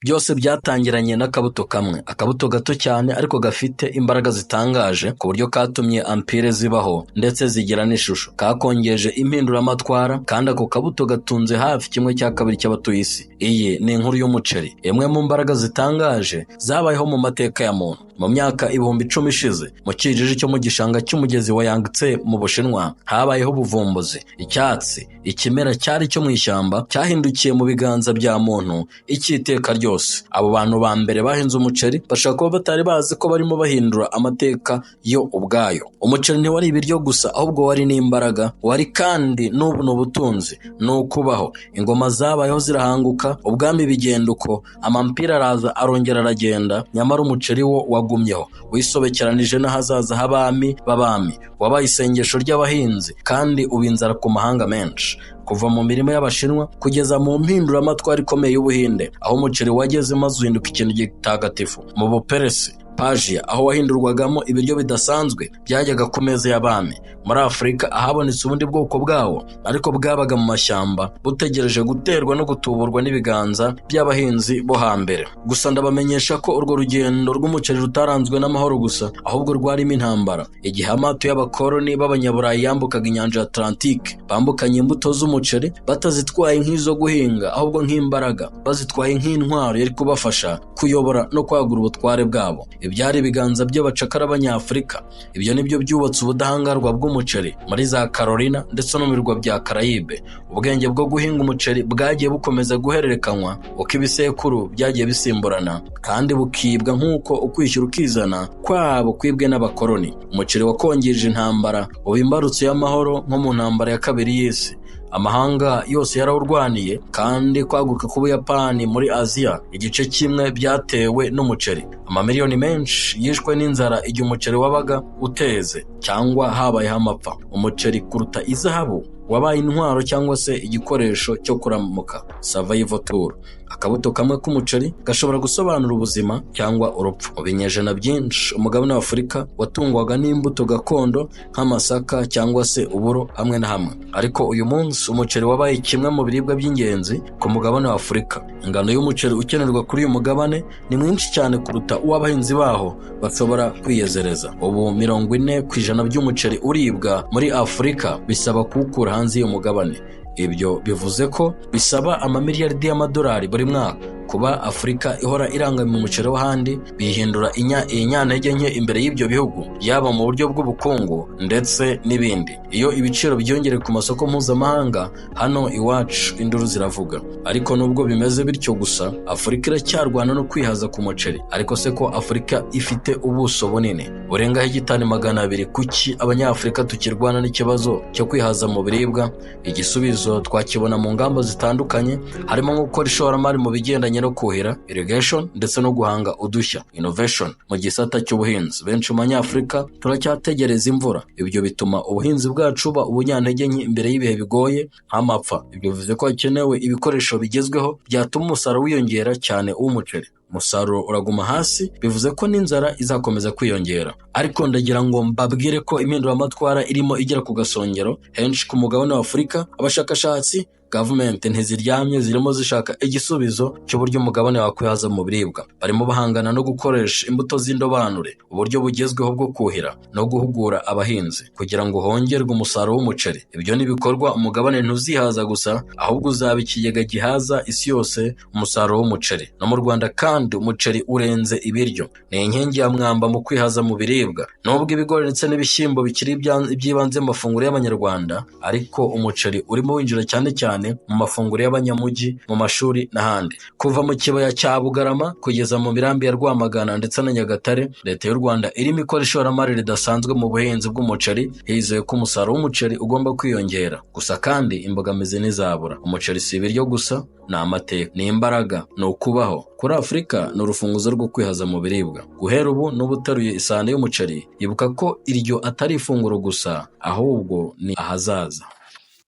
Byose byatangiranye n'akabuto kamwe, akabuto gato cyane ariko gafite imbaraga zitangaje ku buryo katumye empire zibaho ndetse zigira n'ishusho. Kakongeje impinduramatwara, kandi ako kabuto gatunze hafi kimwe cya kabiri cy'abatuye isi. Iyi ni inkuru y'umuceri, imwe mu mbaraga zitangaje zabayeho mu mateka ya muntu. Mu myaka 10,000 ishize, mu kijiji cyo mu gishanga cy'umugezi wa Yangtze mu Bushinwa, habayeho ubuvumbuzi. Icyatsi, ikimera cyari cyo mu ishyamba, cyahindukiye mu biganza bya muntu icy'iteka ryose. Abo bantu ba mbere bahinze umuceri bashobora kuba batari bazi ko barimo bahindura amateka yo ubwayo. Umuceri ntiwari ibiryo gusa, ahubwo wari n'imbaraga, wari kandi n'ubu ni ubutunzi, ni ukubaho. Ingoma zabayeho zirahanguka, ubwami bigenda uko, amampira araza arongera aragenda, nyamara umuceri wo wagumyeho, wisobekeranije n'ahazaza h'abami b'abami, wabaye isengesho ry'abahinzi kandi uba inzara ku mahanga menshi. Kuva mu mirima y'Abashinwa kugeza mu mpinduramatwara ikomeye y'Ubuhinde, aho umuceri wageze maze uhinduka ikintu gitagatifu. Mu Buperesi, Persia, aho wahindurwagamo ibiryo bidasanzwe byajyaga ku meza y'abami. Muri Afurika, ahabonetse ubundi bwoko bwawo, ariko bwabaga mu mashyamba, butegereje guterwa no gutuburwa n'ibiganza by'abahinzi bo hambere. Gusa ndabamenyesha ko urwo rugendo rw'umuceri rutaranzwe n'amahoro gusa, ahubwo rwarimo intambara. Igihe amato y'abakoloni b'Abanyaburayi yambukaga inyanja ya Atlantique, bambukanye imbuto z'umuceri, batazitwaye nk'izo guhinga, ahubwo nk'imbaraga, bazitwaye nk'intwaro yari kubafasha kuyobora no kwagura ubutware bwabo. Ibyari ibiganza by'abacakara b'Abanyafurika, ibyo nibyo byubatse ubudahangarwa bw'umuceri muri za Carolina ndetse no mu birwa bya Caraïbe. Ubwenge bwo guhinga umuceri bwagiye bukomeza guhererekanywa uko ibisekuru byagiye bisimburana, kandi bukibwa nk'uko ukwishyura ukizana kwabo kwibwe n'abakoloni. Umuceri wakongeje intambara, uba imbarutso y'amahoro nko mu Ntambara ya Kabiri y'Isi. Amahanga yose yarawurwaniye, kandi kwaguka k'Ubuyapani muri Aziya igice kimwe byatewe n'umuceri. Amamiliyoni menshi yishwe n'inzara igihe umuceri wabaga uteze cyangwa habayeho amapfa. Umuceri, kuruta izahabu, wabaye intwaro cyangwa se igikoresho cyo kuramuka, survival tool. Akabuto kamwe k'umuceri gashobora gusobanura ubuzima cyangwa urupfu. Mu binyejana byinshi, umugabane wa Afurika watungwaga n'imbuto gakondo nk'amasaka cyangwa se uburo hamwe na hamwe, ariko uyu munsi umuceri wabaye kimwe mu biribwa by'ingenzi ku mugabane wa Afurika. Ingano y'umuceri ukenerwa kuri uyu mugabane ni mwinshi cyane kuruta uw'abahinzi baho bashobora kwiyezereza. Ubu 40% by'umuceri uribwa muri Afurika bisaba kuwukura hanze y'uyu mugabane. Ibyo bivuze ko bisaba amamiliyaridi y'amadolari buri mwaka. Kuba Afurika ihora irangamiye umuceri w'ahandi biyihindura inyantege nke imbere y'ibyo bihugu, yaba mu buryo bw'ubukungu ndetse n'ibindi. Iyo ibiciro byiyongereye ku masoko mpuzamahanga, hano iwacu induru ziravuga. Ariko nubwo bimeze bityo gusa, Afurika iracyarwana no kwihaza ku muceri. Ariko se ko Afurika ifite ubuso bunini burenga hegitari 200, kuki Abanyafurika tukirwana n'ikibazo cyo kwihaza mu biribwa? Igisubizo twakibona mu ngamba zitandukanye, harimo nko gukora ishoramari mu bigendanye no kuhira, irrigation, ndetse no guhanga udushya, innovation, mu gisata cy'ubuhinzi. Benshi mu Banyafurika turacyategereza imvura. Ibyo bituma ubuhinzi bwacu buba ubunyantege nke imbere y'ibihe bigoye nk'amapfa. Ibyo bivuze ko hakenewe ibikoresho bigezweho byatuma umusaruro wiyongera, cyane uw'umuceri. Umusaruro uraguma hasi, bivuze ko n'inzara izakomeza kwiyongera. Ariko ndagira ngo mbabwire ko impinduramatwara irimo igera ku gasongero henshi ku mugabane wa Afurika. Abashakashatsi, gavumenti ntiziryamye, zirimo zishaka igisubizo cy'uburyo umugabane wakwihaza mu biribwa. Barimo bahangana no gukoresha imbuto z'indobanure, uburyo bugezweho bwo kuhira no guhugura abahinzi kugira ngo hongerwe umusaruro w'umuceri. Ibyo nibikorwa, umugabane ntuzihaza gusa, ahubwo uzaba ikigega gihaza isi yose umusaruro w'umuceri. No mu Rwanda kandi, umuceri urenze ibiryo, ni inkingi ya mwamba mu kwihaza mu biribwa. Nubwo ibigori ndetse n'ibishyimbo bikiri iby'ibanze mu mafunguro y'Abanyarwanda, ariko umuceri urimo winjira cyane cyane mu mafunguro y'abanyamujyi, mu mashuri n'ahandi. Kuva mu kibaya cya Bugarama kugeza mu mirambi ya Rwamagana ndetse na Nyagatare, Leta y'u Rwanda irimo ikora ishoramari ridasanzwe mu buhinzi bw'umuceri, hizewe ko umusaruro w'umuceri ugomba kwiyongera. Gusa kandi imbogamizi ntizabura. Umuceri si ibiryo gusa, ni amateka, ni imbaraga, ni ukubaho. Kuri Afurika ni urufunguzo rwo kwihaza mu biribwa. Guhera ubu, n'uba uteruye isahani y'umuceri, ibuka ko iryo atari ifunguro gusa, ahubwo ni ahazaza.